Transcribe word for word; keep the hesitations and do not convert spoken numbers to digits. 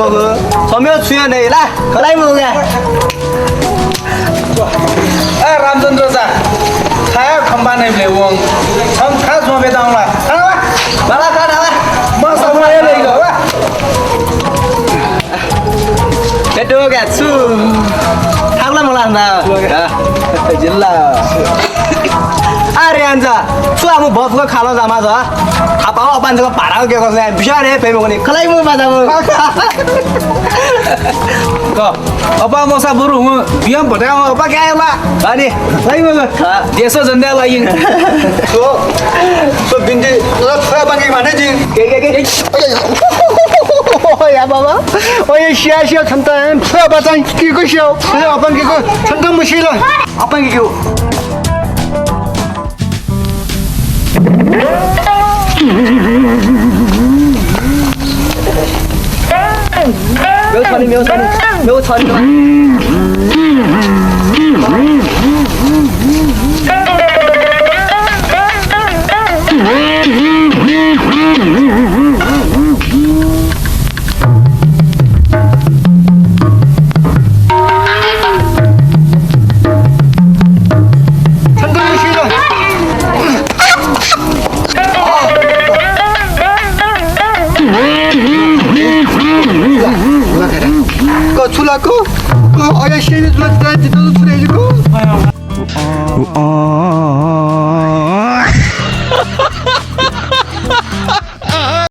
छम्ह छु याना ला? खलाइ मखु का। ए रामचन्द्र जा, थाय् खम्बा नइबलय् वं। छं खा ज्वं बेतां ला। खा वा। बाला खा वा। म समय लइगु वा। ए दो का छु। थाकुला मला ना। जिल्ला। अरे आन्जा, छु आमु बफको खालो जामा जा। थापा अपान जक भाडा के कसले बिचार हे पेमो नि। खलाइ मखु बाजा मखु। क, अपां मसा बरु हुँ, बियं भटायं अपां काय् ला। अनि, खलाइ मखु। देश झन्डा लागि। सो, सो बिन्ती, ल, थ्व बाकी माने जि। के, के, के? ओ या बाबा, ओ या सिया सिया छन्त, थ्व बाचां कि को सिया, अपां कि को, छन्त मुसिल, अपां कि को। मेगु छ नि, मेगु छ नि, मेगु छ नि। क छु ला क? क अया सेवी जुला जिता जिता छु रे जुको?